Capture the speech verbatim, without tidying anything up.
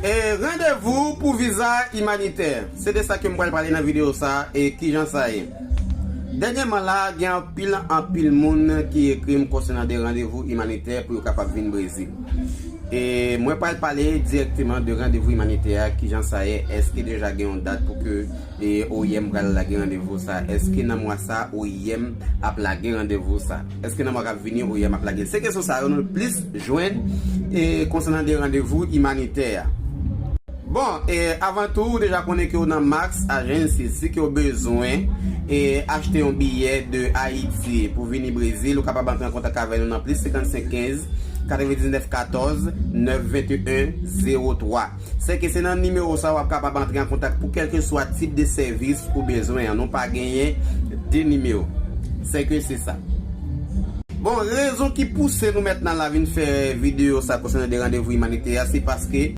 E randevou pou viza imanitè. Se de sa ke m pral pale nan videyo sa a, e kijan sa ye. Dènyèman la, gen anpil, anpil moun ki ekri m konsènan de randevou imanitè pou yo kapab vin Brezil. E mwen pral pale dirèkteman de randevou imanitè a, kijan sa ye, èske deja gen yon dat pou ke e O I M pral lage randevou sa? Èske nan mwa sa O I M ap lage randevou sa? Èske nan mwa k ap vini O I M ap lage? Se kesyon sa yo nou plis jwenn e konsènan de randevou imanitè a. Bon, e avan tou, ou deja konnen ke w nan Max Agency. Si ke w bezwen e achte yon biyè de Ayiti pou vini Brezil, ou kapab antre an kontak avè nou nan plis senkannsenk kenz, katrevendiznèf katòz, nèf venteyen zewo twa. Sèke se nan nimewo sa w ap kapab antre an kontak pou kèlkeswa tip de sèvis ou bezwen an. Nou pa genyen de nimewo. Sèke se sa. Bon, rezon ki pouse nou mèt nan la vin fè videyo sa konsènan de randevou imanitè a, se paske